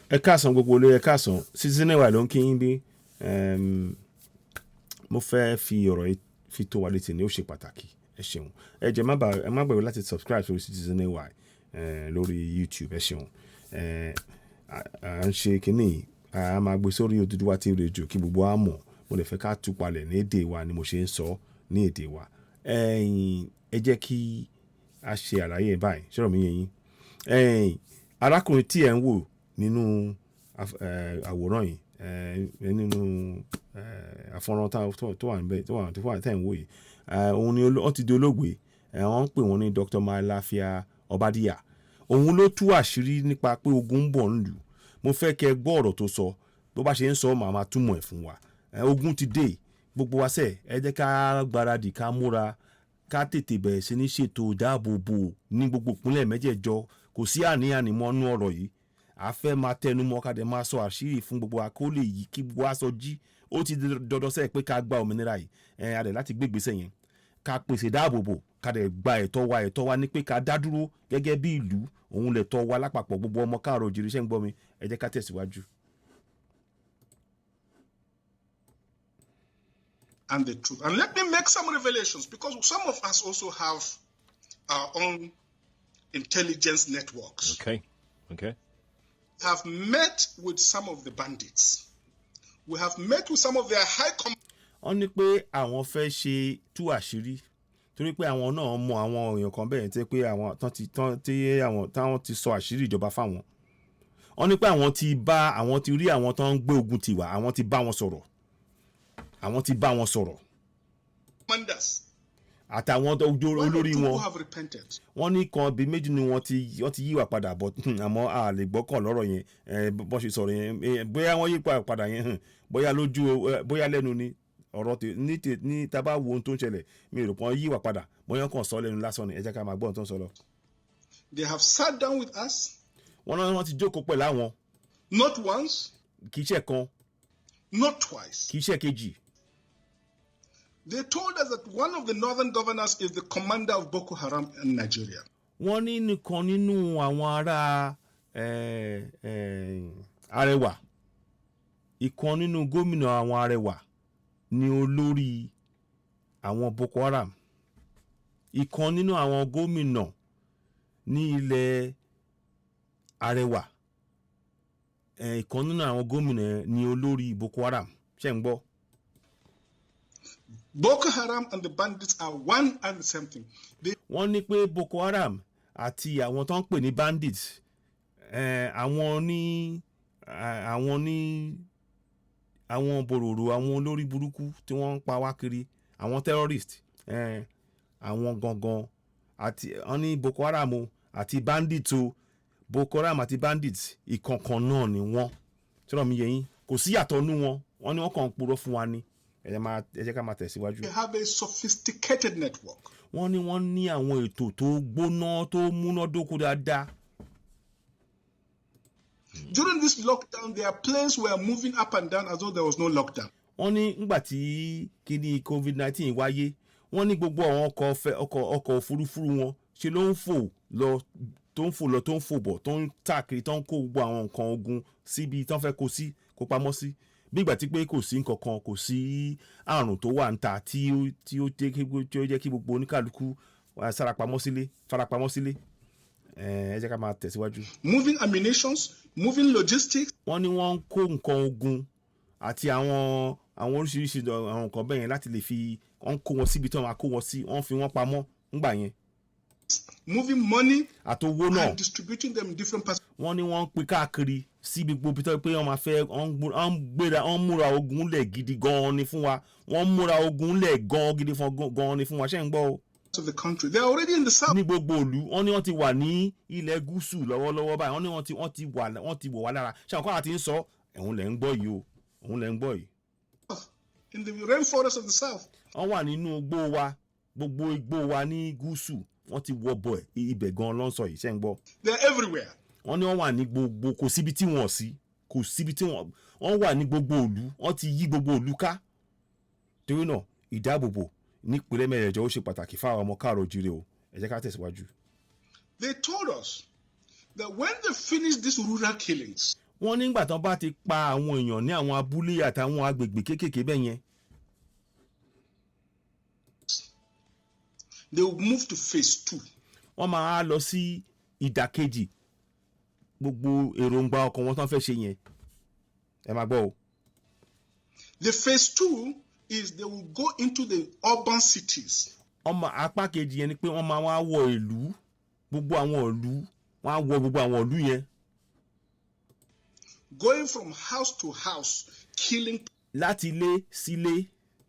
Ẹ káàsán gbogbo olóyè, ẹ káàsán. Citizen AY ló ń kí yín bí. Mo fẹ́ fi ọ̀rọ̀ yìí fi tó wa létí ni, ó ṣe pàtàkì. Ẹ ṣeun. Ẹ jẹ́ má bà ẹ má gbàgbé láti subscribe sórí Citizen AY lórí YouTube. Ẹ ṣeun. À ń ṣe kínní, a máa gbé sórí Odùduwà TV Radio kí gbogbo wa mọ̀. Mo lè fẹ́ ká tú palẹ̀ ní èdè wa ni mo ṣe ń sọ ní èdè wa. Ẹ̀yin, ẹ jẹ́ kí a ṣe àlàyé báyìí. Ṣọ́rọ̀ mi yé yín? Ẹ̀yin arákùnrin tí ẹ̀ ń wò nínú àwòrán yìí, nínú àfọ̀nrán tó wà níbẹ̀, tó wà tẹ̀ ń wò yìí, òun ni ó ti di olóògbé. Wọ́n ń pè wọ́n ní Dr. Mailafia Obadiah. Òun ló tú àṣírí nípa pé ogun ń bọ̀ nílùú. Mo fẹ́ kẹ́ ẹ gbọ́ ọ̀rọ̀ tó sọ. Bó bá ṣe ń sọ, màá máa túmọ̀ ẹ̀ fún wa. Ogun ti dé, gbogbo wa sẹ̀, ẹ jẹ́ ká gbáradì, ká múra, ká tètè bẹ̀rẹ̀ sí ní ṣètò ìdáàbòbò ní gbogbo ìpínlẹ̀ mẹ́jẹ̀ẹ̀jọ. Kò sí àní-àní mọ́ nú ọ̀rọ̀ yìí. A fẹ́ máa tẹnu mọ́, ká dẹ̀ máa sọ àṣírí fún gbogbo wa kó lè yí kí gbogbo wa sọ jí. Ó ti di dandan sẹ́ẹ̀ pé ká gba òmìnira yìí. Ẹ a dẹ̀ láti gbé ìgbésẹ̀ yẹn, ká pèsè ìdáàbòbò, ká dẹ̀ gba ẹ̀tọ́ wa. Ẹ̀tọ́ wa ní pé ká dá dúró gẹ́gẹ́ bí ìlú, òun lè tọ́ wa lápapọ̀, gbogbo ọmọ káàrọ̀ òjìrì. Ṣẹ́ ń gbọ́ mi? Ẹ jẹ́ ká tẹ̀síwájú. And the truth. And let me make some revelations, because some of us also have our own intelligence networks. Have met with some of the bandits. We have met with some of their high Wọ́n ní pé àwọn fẹ́ ṣe tú àṣírí torí pé àwọn náà mọ àwọn èèyàn kan bẹ́ẹ̀ tí pé àwọn tán ti tán tí àwọn táwọn ti sọ àṣírí ìjọba fáwọn. Wọ́n ní pé àwọn ti bá àwọn ti rí àwọn tó ń gbé ogun tiwa, àwọn ti bá wọn sọ̀rọ̀, àwọn ti bá wọn sọ̀rọ̀ commanders. Àtàwọn One or olórí two who wọn. have repented. Wọ́n ní kan bíi méjì ni wọ́n ti yíwà padà bọ̀, àmọ́ a lè gbọ́kàn lọ́rọ̀ yẹn. Bọ́n ṣe sọ̀rọ̀ yẹn, bóyá wọ́n yí padà yẹn, bóyá lójú, bóyá lẹ́nu ni ọ̀rọ̀ tè ní tè ní. Tá a bá wo ohun tó ń ṣẹlẹ̀, mi ò rò pọ́n yíwà padà, bóyá kàn sọ lẹ́nu lásán ni. Ẹ jẹ́ ká máa gbọ́ ohun tó ń sọ lọ. They have sat down with us, Wọ́n náà wọ́n ti jókòó pẹ̀lú àwọn. Not once, Kì í ṣe kan, not twice. Kì í ṣe kejì. They told us that one of the northern governors is the commander of Boko Haram in Nigeria. Wọ́n ní nìkan nínú àwọn ará Arẹwà, ìkan nínú gómìnà àwọn Arẹwà ní olórí àwọn Boko Haram. Ìkan nínú àwọn gómìnà ní ilẹ̀ Arẹwà, ìkan nínú àwọn gómìnà ní olórí Boko Haram. Ṣé ń gbọ́? Boko Haram and the bandits are one and the same thing. They Wọ́n ní pé Boko Haram àti àwọn tó ń pè ní bandits, àwọn ní àwọn bòròrò, àwọn olórí burúkú tí wọ́n ń pa wá kiri, àwọn terrorist, àwọn gangan àti wọ́n ní Boko Haram o àti bandits o, Boko Haram àti bandits, ìkọ̀ọ̀kan náà ni wọ́n. Tí wọ́n mi yẹ yín, kò sí yàtọ̀ nú wọn. Wọ́n ní wọ́n kàn ń purọ́ fún wa ni. Ẹ jẹ́ ká máa tẹ̀síwájú. Have a sophisticated network. Wọ́n ní wọ́n ní àwọn ètò tó gbóná, tó múnádóko dáadáa. During this lockdown, their planes were moving up and down as though there was no lockdown. Wọ́n ní nígbà tí kíní COVID-19 wáyé, wọ́n ní gbogbo àwọn ọkọ̀ ọ̀fẹ́ ọkọ̀ òfurufú wọn ṣe ló ń fò lọ, tó ń fò lọ, tó ń fò bọ̀, tó ń káàkiri, tó ń kó gbogbo àwọn nǹkan ogun síbi tó ń fẹ́ kó sí, kó pamọ́ sí, bí ìgbà tí pé kò sí nǹkan kan, kò sí àrùn tó wà níta tí ó jẹ́ kí gbogbo oníkàlùkù sára pamọ́ sílé, farapamọ́ sílé. Ẹ jẹ́ ká máa tẹ̀síwájú. Moving ammunitions, moving logistics, Wọ́n ní wọ́n ń kó nǹkan ogun àti àwọn oríṣiríṣi àwọn nǹkan bẹ́ẹ̀ yẹn láti lè fi wọ́n kó wọn síbi tí wọ́n máa kó wọn sí. Wọ́n fi wọ́n pamọ́ ńgbà yẹn. Moving money, Àtowó náà. And distributing them in different parts Wọ́n ní wọ́n ń pín káàkiri síbi gbogbo tó pé wọ́n máa fẹ́. Wọ́n ń gbéra, wọ́n ń múra ogun lẹ̀ gidi gan-an ni fún wa. Wọ́n ń múra ogun lẹ̀ gan-an gidi fún gan-an ni fún wa. Ṣé ń gbọ́ o? of the country. They are already in the south. Ní gbogbo ìlú, wọ́n ní wọ́n ti wà ní ilẹ̀ gúúsù lọ́wọ́lọ́wọ́ báyìí. Wọ́n ní wọ́n ti wọ̀ wá lára. Ṣé àwọn kọ́ àti ń sọ òun lẹ̀ ń gbọ́ yìí o, òun lẹ̀ ń gbọ́ yìí. In the rainforest of the south. Wọ́n wà nínú igbó wa, gbogbo igbó wa ní gúúsù, wọ́n ti wọ bọ̀ ẹ̀ ibẹ̀ gan ló ń sọ yìí. Ṣé ń gbọ́? They are everywhere. Wọ́n ní wọ́n wà ní gbogbo, kò síbi tí wọ́n sí, kò síbi tí wọ́n wà ní gbogbo ìlú. Wọ́n ti yí gbogbo ìlú ká. Torí náà, ìdáàbòbò nípínlẹ̀ mẹ́rẹ̀ẹ̀jọ ó ṣe pàtàkì fáwọn ọmọ káàrọ̀ òjìrè o. Ẹ jẹ́ ká tẹ̀síwájú. They told us that when they finish these rural killings, Wọ́n nígbà tán bá ti pa àwọn èèyàn ní àwọn abúlé àtàwọn agbègbè kéékèèké bẹ́ẹ̀ yẹn, they will move to phase two. Wọ́n máa lọ sí ìdàkejì gbogbo èròǹgbà ọkàn wọn tán fẹ́ ṣe yẹn. Ẹ máa gbọ́ o. The phase two is they will go into the urban cities. Ọmọ apá kejì yẹn ni pé wọ́n máa wá wọ ìlú, gbogbo àwọn ìlú, wọ́n á wọ gbogbo àwọn ìlú yẹn, going from house to house, killing láti ilé sílé,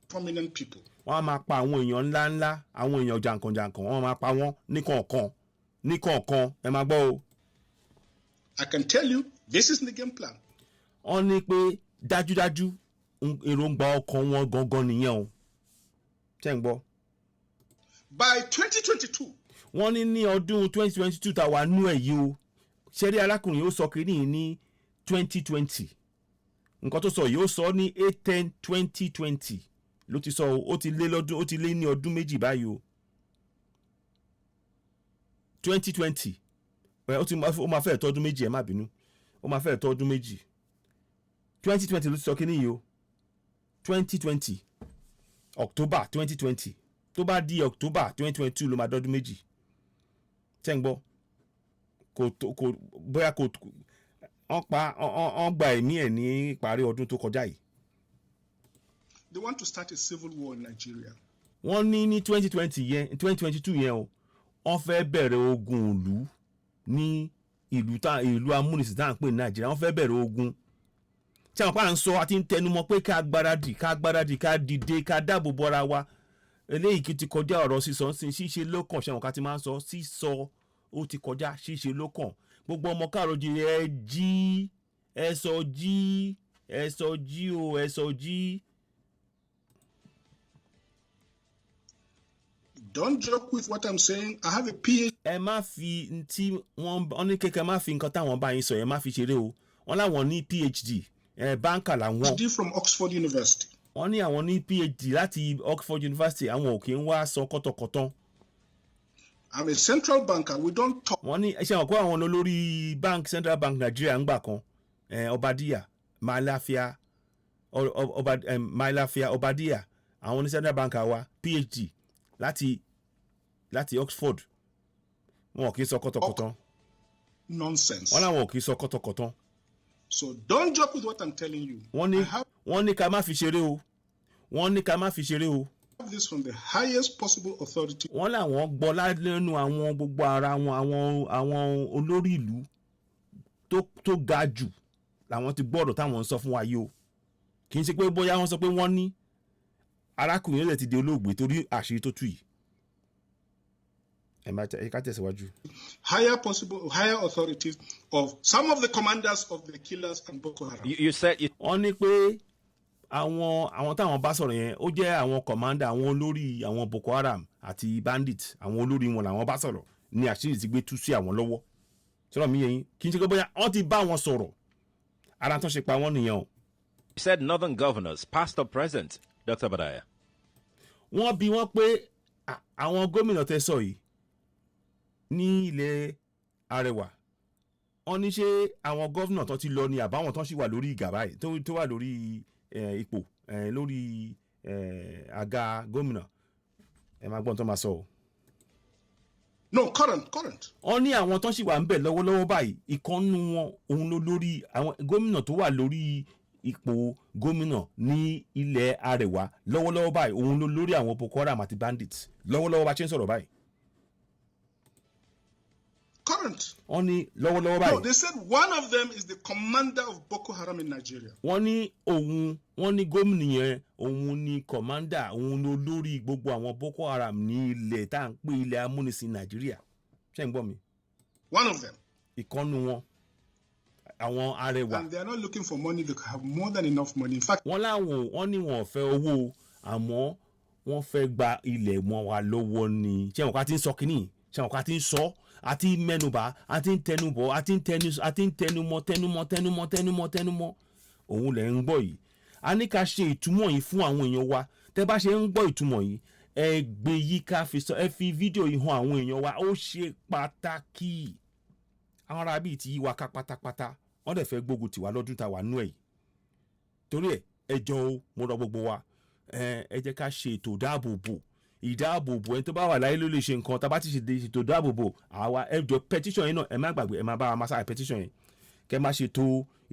prominent people. Wọ́n á máa pa àwọn èèyàn ńláńlá, àwọn èèyàn jàǹkànjàǹkàn, wọ́n máa pa wọ́n níkọ̀ọ̀kan níkọ̀ọ̀kan. Ẹ máa gbọ́ o. I can tell you this is the game plan. Wọ́n ní pé dájúdájú, èròǹgbà ọkàn wọn gangan nìyẹn o. Ṣé ń gbọ́? By 2022, Wọ́n ní ní ọdún 2022 tá a wà nú ẹ̀ yìí o. Ṣẹ́rí arákùnrin yìí, ó sọ kínní yìí ní 2020. Nǹkan tó sọ yìí, ó sọ ní 8/10/2020 ló ti sọ o. Ó ti lé lọ́dún, ó ti lé ní ọdún 2 báyìí o. 2020, ó ti ó máa fẹ́ẹ̀ tó ọdún 2. Ẹ má bínú, ó máa fẹ́ẹ̀ tó ọdún 2. 2020 ló ti sọ kínní yìí o. 2020, October 2020. Tó bá di October 2022 ló máa dọ́dún 2. Tẹ́ ń gbọ́? Kò tó kò bóyá kò wọ́n pa wọ́n gba ẹ̀mí ẹ̀ ní ìparí ọdún tó kọjá yìí. They want to start a civil war in Nigeria. Wọ́n ní ní 2020 yẹn, 2022 yẹn o, wọ́n fẹ́ bẹ̀rẹ̀ ogun ìlú ní ìlú tá ìlú amúnisìn tá à ń pè ní Nàìjíríà. Wọ́n fẹ́ bẹ̀rẹ̀ ogun tí àwọn pa ń sọ àti ń tẹnumọ́ pé ká gbáradì, ká gbáradì, ká dìde, ká dáàbò bọ́ra wa. Eléyìí kì í ti kọjá ọ̀rọ̀ sísọ sí ṣíṣe lókàn. Ṣe àwọn ká ti máa ń sọ? Sísọ ó ti kọjá, ṣíṣe lókàn. Gbogbo ọmọ káàró jíire, ẹ jí, ẹ sọ jí, ẹ sọ jí o, ẹ sọ jí. Don't joke with what I'm saying. I have a PhD Ẹ má fi tí wọ́n ní kékeré, má fi nǹkan táwọn bá yín sọ yẹn, má fi ṣeré o. Wọ́n láwọn ní PhD, ẹ banker làwọn. from Oxford University. Wọ́n ní àwọn ní PhD láti Oxford University. Àwọn ò kí ń wá sọ kọ́tọ̀kọ́tọ̀. I'm a central banker. We don't talk Wọ́n ní ṣe àwọn kó àwọn olórí bank, Central Bank Nigeria ń gbà kan, Obadiah Mailafia, ọba Mailafia Obadiah, àwọn ní central bank àwa, PhD láti Oxford. Wọn ò kí ń sọ kọ́tọ̀kọ́tọ̀. nonsense. Wọ́n láwọn ò kí ń sọ kọ́tọ̀kọ́tọ̀. So don't joke with what I'm telling you. Wọ́n ní I have wọ́n ní ká má fi ṣeré o. Wọ́n ní ká má fi ṣeré o. this from the highest possible authority Wọ́n làwọn gbọ́ lẹ́nu àwọn gbogbo ara wọn, àwọn olórí ìlú tó ga jù làwọn ti gbọ́dọ̀ táwọn ń sọ fún wa yìí o. Kì í ṣe pé bóyá wọ́n sọ pé wọ́n ní. Arákùnrin rẹ̀ ti di olóògbé torí àṣírí tó tú yìí. Ẹ má ẹ ká tẹ̀síwájú. Higher possible higher authorities of some of the commanders of the killers and Boko Haram. You said you Wọ́n ní pé àwọn táwọn bá sọ̀rọ̀ yẹn, ó jẹ́ àwọn commander, àwọn olórí àwọn Boko Haram àti bandit, àwọn olórí wọn làwọn bá sọ̀rọ̀ ní àṣírí ti gbé tú sí àwọn lọ́wọ́. Sọ̀rọ̀ mi yẹn yín, kì í ṣe pé bóyá wọ́n ti bá wọn sọ̀rọ̀. Ara tó ṣe pa wọ́n nìyẹn o. said northern governors, past or present, Dr. Obadiah. Wọ́n bi wọ́n pé àwọn gómìnà tẹ́ sọ yìí ní ilẹ̀ Arẹwà, wọ́n ní ṣé àwọn gómìnà tó ti lọ ni àbáwọn tó sì wà lórí ìgà báyìí, tó wà lórí ipò, lórí àga gómìnà? Ẹ máa gbọ́n tó máa sọ o. No, current, current. Wọ́n ní àwọn tó sì wà ń bẹ̀ lọ́wọ́lọ́wọ́ báyìí, ìkànnù wọn, òun ló lórí àwọn gómìnà tó wà lórí ipò gómìnà ní ilẹ̀ Arẹwà lọ́wọ́lọ́wọ́ báyìí, òun ló lórí àwọn Boko Haram àti bandits lọ́wọ́lọ́wọ́ bá ṣe ń sọ̀rọ̀ báyìí. Current. Wọ́n ní lọ́wọ́lọ́wọ́ No, báyìí. they said one of them is the commander of Boko Haram in Nigeria. Wọ́n ní òun, wọ́n ní gómìnà yẹn, òun ní commander, òun ló lórí gbogbo àwọn Boko Haram ní ilẹ̀ tá à ń pè ilẹ̀ amúnisìn Nàìjíríà. Ṣé ń gbọ́ mi? One of them. Ìkànnù wọn, àwọn Arẹwà. And they are not looking for money. They have more than enough money. In fact, Wọ́n láwọn, wọ́n ní wọn ò fẹ́ owó o, àmọ́ wọ́n fẹ́ gba ilẹ̀ mọ́ wa lọ́wọ́ ni. Ṣé wọn ká ti ń sọ kínní? Ṣé wọn ká ti ń sọ, àti mẹ́nubà, àti ń tẹnubọ̀, àti ń tẹnu, àti ń tẹnumọ́, tẹnumọ́, tẹnumọ́, tẹnumọ́, tẹnumọ́, òun lẹ̀ ń gbọ́ yìí. A ní ká ṣe ìtumọ̀ yìí fún àwọn èèyàn wa. Tẹ́ bá ṣe ń gbọ́ ìtumọ̀ yìí, ẹ gbé yí ká fi sọ, ẹ fi fídíò yìí hàn àwọn èèyàn wa. Ó ṣe pàtàkì. Àwọn ará bíi ti yí wa ká pátápátá. Wọ́n dẹ̀ fẹ́ gbógun tiwa lọ́dún tá a wà nú ẹ̀ yìí. Torí ẹ̀, ẹ jọ̀ọ́ o, mo rọ̀ gbogbo wa, ẹ jẹ́ ká ṣe ètò ìdáàbòbò. Ìdáàbòbò, ẹni tó bá wà láyé ló lè ṣe nǹkan. Tá a bá ti ṣe ètò ìdáàbòbò àwa, ẹ jọ̀ọ́, petition yẹn náà, ẹ má gbàgbé, ẹ má bá wa máa sáré petition yẹn, kẹ́ má ṣètò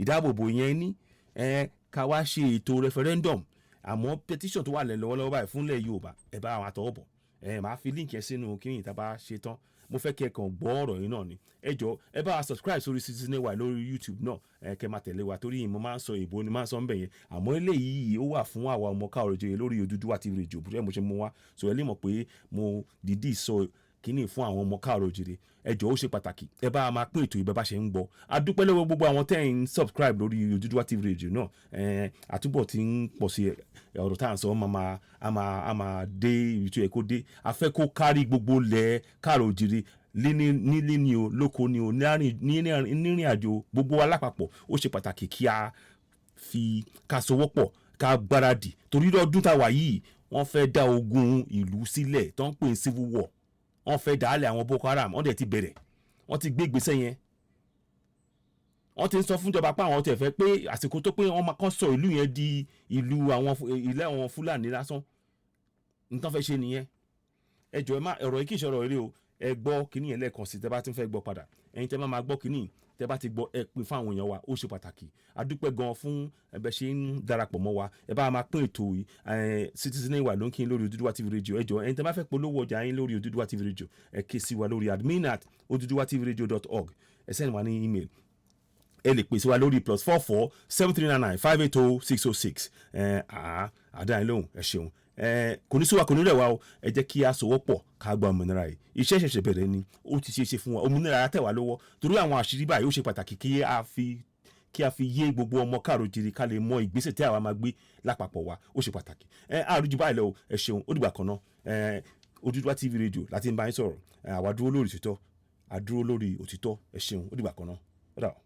ìdáàbòbò yẹn ní ẹ ká wá ṣe ètò referendum. Àmọ́ petition tó wà lẹ́ lọ́wọ́lọ́wọ́ báyìí fúnlẹ̀ Yorùbá, ẹ bá àwọn àtọwọ́ bọ̀. Ẹ máa fi link yẹn sínú kíni tá a bá ṣe tán. Mo fẹ́ kí ẹ kàn gbọ́ ọ̀rọ̀ yìí náà ni. Ẹ jọ̀ọ́, ẹ bá wa subscribe sórí Citizen AY lórí YouTube náà, ẹ kẹ́ máa tẹ̀lé wa, torí mo máa ń sọ ìbò ni máa ń sọ ń bẹ̀ yẹn. Àmọ́ eléyìí, ó wà fún àwa ọmọ káàrọ̀ jẹ́ lórí Odùduwà TV Radio bùrẹ́ mo ṣe mú wa. So ẹ lè mọ̀ pé mo dìídì sọ kíní fún àwọn ọmọ káàrọ̀ òjìrè. Ẹ jọ̀ọ́, ó ṣe pàtàkì, ẹ bá a máa pín ètò ìbẹ́ bá ṣe ń gbọ́. A dúpẹ́ lọ́wọ́ gbogbo àwọn tẹ́ ń subscribe lórí Odùduwà TV Radio náà. Àtúbọ̀ tí ń pọ̀ sí ọ̀rọ̀ tá à ń sọ, máa a máa a máa dé ibi tó yẹ kó dé. A fẹ́ kó kárí gbogbo lẹ̀ káàrọ̀ òjìrè, nílé ni o, lóko ni o, nírìn àjò, gbogbo wa lápapọ̀. Ó ṣe pàtàkì kí a fi ká sowọ́pọ̀, ká gbáradì, torí lọ́dún tá a wà yìí, wọ́n fẹ́ dá ogun ìlú sílẹ̀ tó ń pè ní civil war. Wọ́n fẹ́ dàálẹ̀ àwọn Boko Haram. Wọ́n dẹ̀ ti bẹ̀rẹ̀, wọ́n ti gbé ìgbésẹ̀ yẹn. Wọ́n ti ń sọ fúnjọba pé àwọn tẹ̀ fẹ́ pé àsìkò tó pé wọ́n máa kàn sọ ìlú yẹn di ìlú àwọn ilé àwọn Fúlàní lásán. Nǹkan fẹ́ ṣe nìyẹn. Ẹ jọ̀ọ́, ẹ má ọ̀rọ̀ yìí kì í ṣe ọ̀rọ̀ eré o. Ẹ gbọ́ kíní yẹn lẹ́ẹ̀kan sí, tẹ́ bá tún fẹ́ gbọ́ padà. Ẹ̀yin tẹ́ bá máa gbọ́ kíní, tẹ́ bá ti gbọ́, ẹ pín fún àwọn èèyàn wa. Ó ṣe pàtàkì. A dúpẹ́ gan fún ẹ ṣe ń darapọ̀ mọ́ wa. Ẹ bá máa pín ètò yìí. Citizen AY ló ń kí n lórí Odùduwà TV Radio. Ẹ jọ̀ọ́, ẹ̀yin tẹ́ bá fẹ́ polówó ọjà yín lórí Odùduwà TV Radio, ẹ ké sí wa lórí admin@oduduwatvradio.org. Ẹ send wa ní email. Ẹ lè pèsè wa lórí +44 7399 580606. Ẹ àdá yín lóhùn. Ẹ ṣeun. Ẹ kò ní síwá, kò ní rẹ̀ wá o. Ẹ jẹ́ kí a sowọ́pọ̀ ká gba òmìnira yìí. Iṣẹ́ ṣẹ̀ṣẹ̀ bẹ̀rẹ̀ ni. Ó ti ṣeé ṣe fún wa. Òmìnira á tẹ̀ wá lọ́wọ́, torí àwọn àṣírí báyìí, ó ṣe pàtàkì kí a fi yé gbogbo ọmọ káàró jìrì, ká lè mọ ìgbésẹ̀ tí àwa máa gbé lápapọ̀ wa. Ó ṣe pàtàkì. Ẹ àrùjù báyìí lọ. Ẹ ṣeun, ó dìgbà kan náà. Ẹ Odùduwà TV Radio láti ń bá yín sọ̀rọ̀. Àwa dúró lórí òtítọ́, a dúró lórí òtítọ́. Ẹ ṣeun, ó dìgbà kan náà, ó dà o.